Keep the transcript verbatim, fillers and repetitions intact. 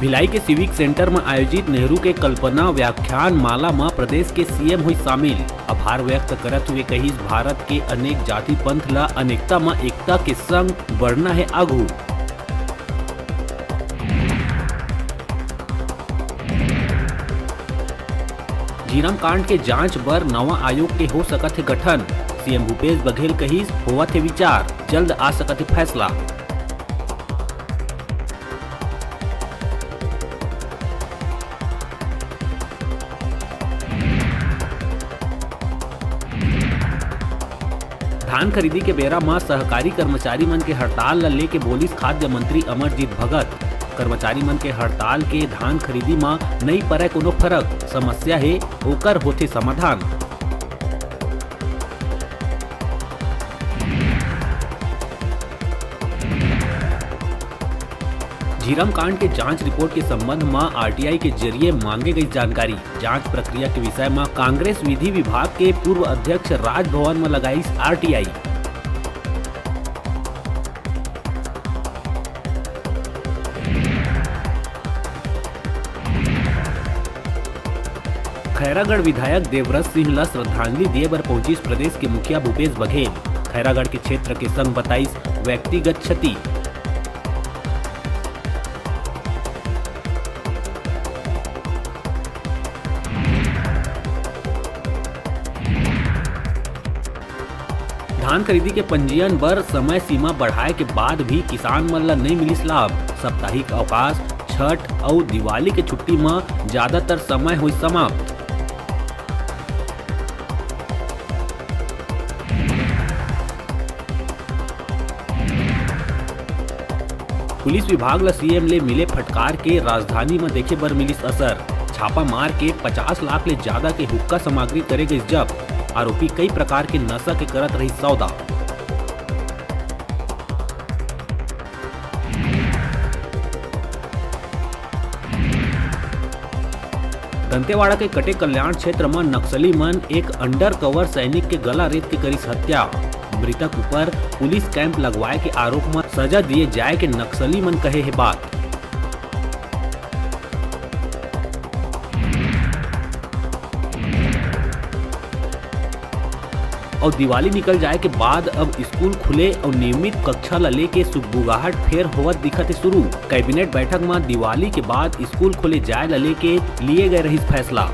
भिलाई के civic centre म आयोजित नेहरू के कल्पना व्याख्यान माला म प्रदेश के सीएम होइस शामिल। आभार व्यक्त करत हुए कहिस, भारत के अनेक जाति पंथ ल अनेकता म एकता के संग बढ़ना हे आगू। झीरम कांड के जांच बर नवा आयोग के हो सकत हे गठन। सीएम भूपेश बघेल कहिस, होवत हे विचार, जल्द आ सकत हे फैसला। धान खरीदी के बेरा म सहकारी कर्मचारी मन के हड़ताल ल लेके बोलिस खाद्य मंत्री अमरजीत भगत। कर्मचारी मन के हड़ताल के धान खरीदी म नइ परय कोनो फरक, समस्या हे ओकर होथे समाधान। झीरम कांड के जांच रिपोर्ट के संबंध म आरटीआई के जरिए मांगे गई जानकारी। जांच प्रक्रिया के विषय म कांग्रेस विधि विभाग के पूर्व अध्यक्ष राजभवन म लगाइस आरटीआई। खैरागढ़ विधायक देवव्रत सिंह ल श्रद्धांजलि दिए बर पहुंचिस प्रदेश के मुखिया भूपेश बघेल। खैरागढ़ के क्षेत्र के संग बताइस व्यक्तिगत क्षति। धान खरीदी के पंजीयन बर समय सीमा बढ़ाए के बाद भी किसान मन ल नइ मिलिस लाभ। साप्ताहिक अवकाश, छठ अउ दिवाली के छुट्टी म ज्यादातर समय होइस समाप्त। पुलिस विभाग ल सीएम ले मिले फटकार के राजधानी म देखे बर मिलिस असर। छापा मार के पचास लाख ले ज्यादा के हुक्का सामग्री करे गइस जब्त। आरोपी कई प्रकार के नशा के करत रहिस सौदा। दंतेवाड़ा के कटेकल्याण क्षेत्र म नक्सली मन एक अंडर कवर सैनिक के गला रेत के करिस हत्या। मृतक ऊपर पुलिस कैंप लगवाए के आरोप म सजा दिए जाए के नक्सली मन कहे हे बात। अउ दिवाली निकल जाए के बाद अब स्कूल खुले अउ नियमित कक्षा ल लेके सुगबुगाहट फेर होवत दिखत हे शुरू। कैबिनेट बैठक म दिवाली के बाद स्कूल खोले जाए ल लेके लिए गए रहिस फैसला।